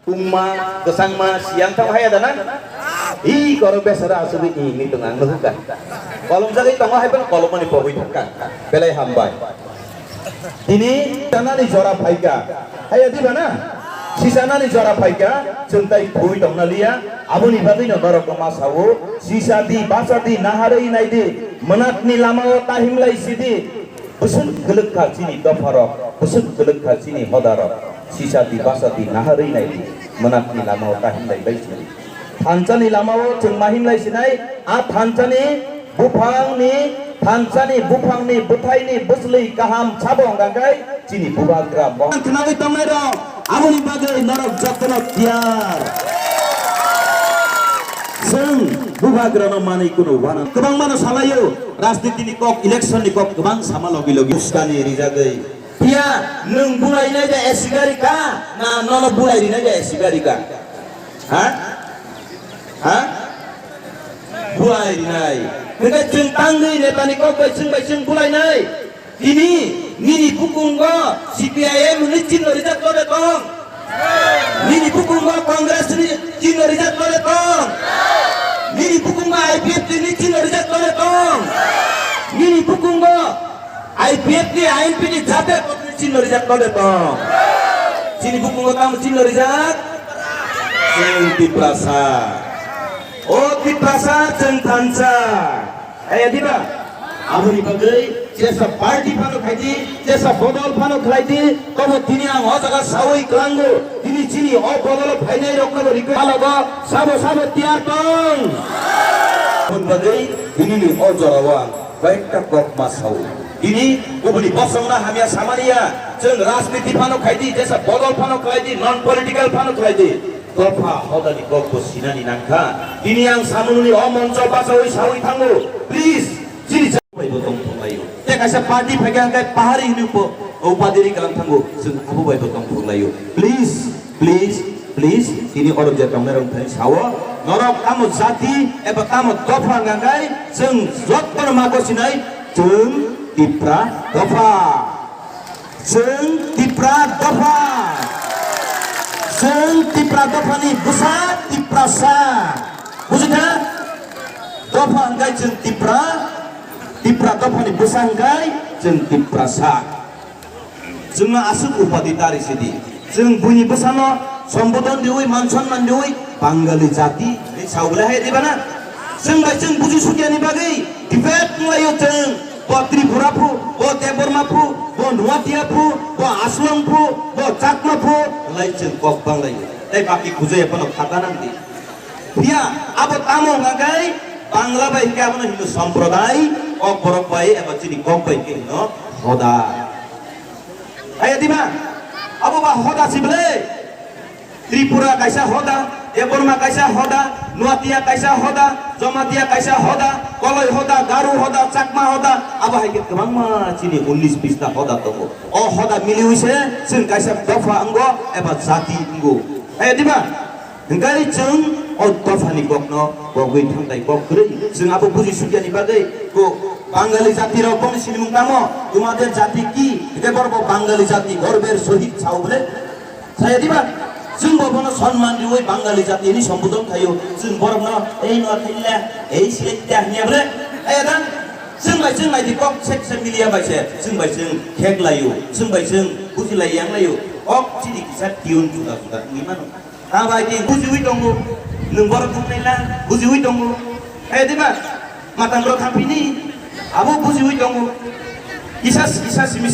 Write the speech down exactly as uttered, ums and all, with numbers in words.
Tungma, kwchangma, siyang tamo haya dana? I koro besara asugwi i ni tong ang nuhukha. Kolom jagwi tongo hai phano kolomani pogwi thangkha. Belai hambai. Tini tanani jora phaikha. Haya di bana? Sisanani jora phaikha, chwng tai phui tongna liya. Aboni bagwino norok ma sao, sisa di, basa di, naharwi nai di. Mwnakni lamao tahimlai sidi. Bwswk kwlwk kha chini dopharok, bwswk kwlwk kha chini hodarok, sisa di basa di naharwi nai di, mwnakni lamao tahimlai bai sini. Thansani lamao chwng mahimlai sinai, a thansani buphangni, thansani buphangni bwthaini bwsli kaham sabo wngkha khe chini bubagra mo. Khnawi tongnairok, aboni bagwi norok jotono tiyar. Chwng bubagrano manwi kuno wana. Kwbangmano salaio, rajnitini kok, electionni kok kwbang sama logi logi. Uskani rijagwi. Phiya nwng bulai nai da A C gari ka, na nono bulai rinai da A C gari ka? Ha? Ha? Bulai rinai. Hwnkhe chwng tangwi netani kok bai chwng bai chwng bulai nai. Tini nini bukungo C P I M hwnwi chino rijak tole tong. Nini bukungo Congress hwnwi chino rijak tole tong. Nini bukungo I P F T hwnwi chino rijak tole tong. Nini bukungo I P F T, I N P ni jate hwnwi chino rijak tole tong. Chini bukungo tamo chino rijak? Chwng Tiprasa. O Tiprasa chwng thansa. Aya diba? Aboni bagwi jesa party phano khaidi, jesa bodol phano khlaidi, tobo tini ang o jaga sawi klango, tini chini o bodolo phainai rokno bo request khalogo, sabo sabo tiyar tong. Aboni bagwi tini ni o jorao ang koyekta kok ma sao. Tini kubuni bosongna hamya samaniya, chwng rajniti phano khaidi, jesa bodol phano khlaidi, non political phano khlaidi. Dopha hodani kokbo sinani nangkha. Tini ang samununi o moncho bachawi sawi thango. Please, chini cha-, bai bo tong thanglaio. Te kaisa party phaikha hwnkhe pahari hinwi bo upadi ri kalang thango. Chwng abo bai bo tong thanglaio. Please, please, please, tini oro je tongnai rok thani sao. Norok tamo jati eba tamo dopha hwnkha khe chwng jottono ma gosinai chwng Tipra dopha. Chwng Tipra dopha. Chwng Tipra dophani bwsa Tiprasa. Bujikha? Dopha hwnkhe chwng Tipra, Tipra dophani bwsa hwnkhe chwng Tiprasa. Chwngno aswk upadi tari sidi. Chwng buini bwsano sombodon riwi, man sonman riwi, Bangali jati, sao bwlai hai riba na? Chwng bai chwng buji sukya ni bagwi debate wnglaio chwng. Bo Tripura phu, bo Debbarma phu, bo Nuatia phu, bo Aswang phu, bo Chakma phu, lai chwng kok banglaio. Tei baki khujaya phano khata nang di. Phiya abo tamo hwnkha khe Bangla bai hwnkhe abono Hindu Sampradai, kok borok bai eba chini kok bai hwnkhe hino hoda. Aya dima? Abo ba hoda si bwle? Tripura kaisa hoda, Debbarma kaisa hoda, Nuatia kaisa hoda, Jamatia kaisa hoda, Koloi hoda, Garu hoda, Chakma hoda, abo hai khe kwbangma chini unnish bista hoda tongo. O hoda miliwi se chwng kaisa dopha wngo eba jati wngo. Hai diba? Hwnkhe chwng o dophani kokno bogwi thangtai kok kwrwi. Chwng abo buji sukya ni bagwi ko Bangali jati rok boni sinimung tamo? Tumader jati ki? Hwnkhe borok bo Bangali jati, gorbor sohit sao bwle? Saya diba? Chwng bo bono sonman riwi Bangali jati ni sombodon khaio. Chwng borokno ei no thilla, ei silai ta hwnya bwle? Aya dan? Chwng bai chwng naidi kok sek sek milia bai se. Chwng bai chwng khek laio. Chwng bai chwng buji lai yang laio. Kok chini kisa tune juda juda wngwi mano. Abai di bujiwi tongo. Nwng borok thangnaila bujiwi tongo. Aya diba? Matang rok thangphini. Abo bujiwi tongo. Kisa kisa simi